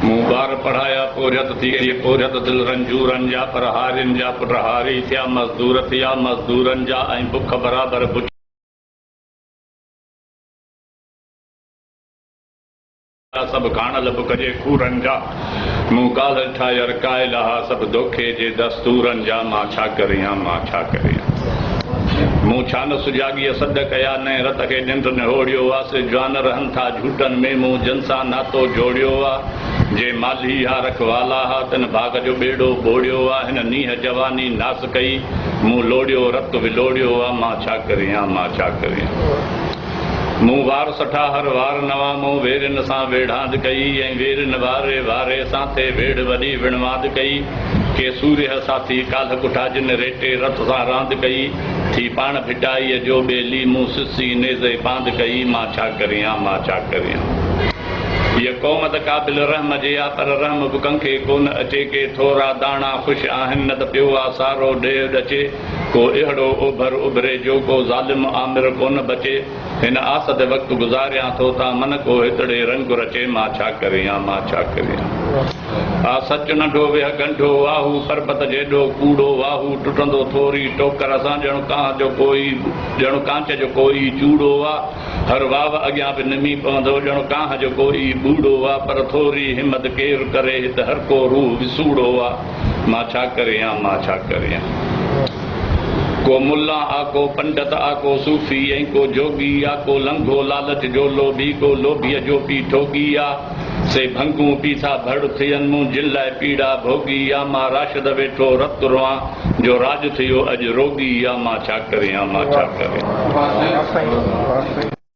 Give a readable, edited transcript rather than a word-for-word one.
مون ٻار پڙهايا پورهيت ٿي پورهيت دل رنجورن جا پر هارين جا پٽ هاري ٿيا مزدور ٿيا مزدورن جا ۽ بک برابر بڇيا سڀ ڪاڻل بک جي کورن جا مون ڪالهه ڏٺا ير قائل ها سڀ دوکي جي دستورن جا مان ڇا ڪريان مان ڇا ڪريان مون ڇا نه سجاڳيء سڏ ڪيا نئين رت کي ننڊ نهوڙيو آ سي جوان رهن ٿا جهوٽن ۾ مون جن سان ناتو جوڙيو آ جي مالهي ها رکوالا ها تن ڀاڳ جو ٻيڙو ٻوڙيو آ هن نينهن جواني ناس ڪئي مون لوڙيو رت ولوڙيو آ مان ڇا ڪريان مان ڇا ڪريان مون وار سٺا هر وار نوان مون ويرين سان ويڙهاند ڪئي ۽ ويرين واري واري سان ٿي ويڙهه وڏي وڻواند ڪئي ڪي سورهيه ساٿي ڪالهه ڪٺا جن ريٽي رت سان راند ڪئي ٿي پاڻ ڀٽائيء جو ٻيلي مون سسي نيزي پاند ڪئي مان ڇا ڪريان مان ڇا ڪريان. هيء قوم ته قابل رحم جي آ پر رحم به ڪنکي ڪونه اچي ڪي ٿورا داڻا خوش آهن نه ته پيو آ سارو ڏيهه ڏچي ڪو اهڙو اوڀر اڀري جو ڪو ظالم آمر ڪونه بچي هن آس تي وقت گذاريان ٿو تان من ڪو هتڙي رنگ رچي مان ڇا ڪريان مان ڇا ڪريان. آ سچ ننڍو ويهه ڳنڍو آ هو پربت جيڏو ڪوڙو آ هو ٽٽندو ٿوري ٽوڪر سان ڄڻ ڪانهه جو ڪوئي ڄڻ ڪانچ جو ڪوئي چوڙو آ هر واو اڳيان به نمي پوندو ڄڻ ڪانهه جو ڪوئي ٻوڙو آ پر ٿوري همت ڪير ڪري هت هر ڪو روح وسوڙو آ مان ڇا ڪريان مان ڇا ڪريان. ڪو ملان آ ڪو پنڊت آ ڪو صوفي ۽ ڪو جوڳي آ ڪو لنگهو لالچ جو لوڀي ڪو لوڀيء جو پي ٺوڳي آ سي ڀنگون پي ٿا ڀڙ ٿين مون جن لاء پيڙا ڀوڳي آ مان راشد ويٺو رت روئان جو راڄ ٿيو اڄ روڳي آ مان ڇا ڪريان مان ڇا ڪريان. واھ سائين واھ سائين.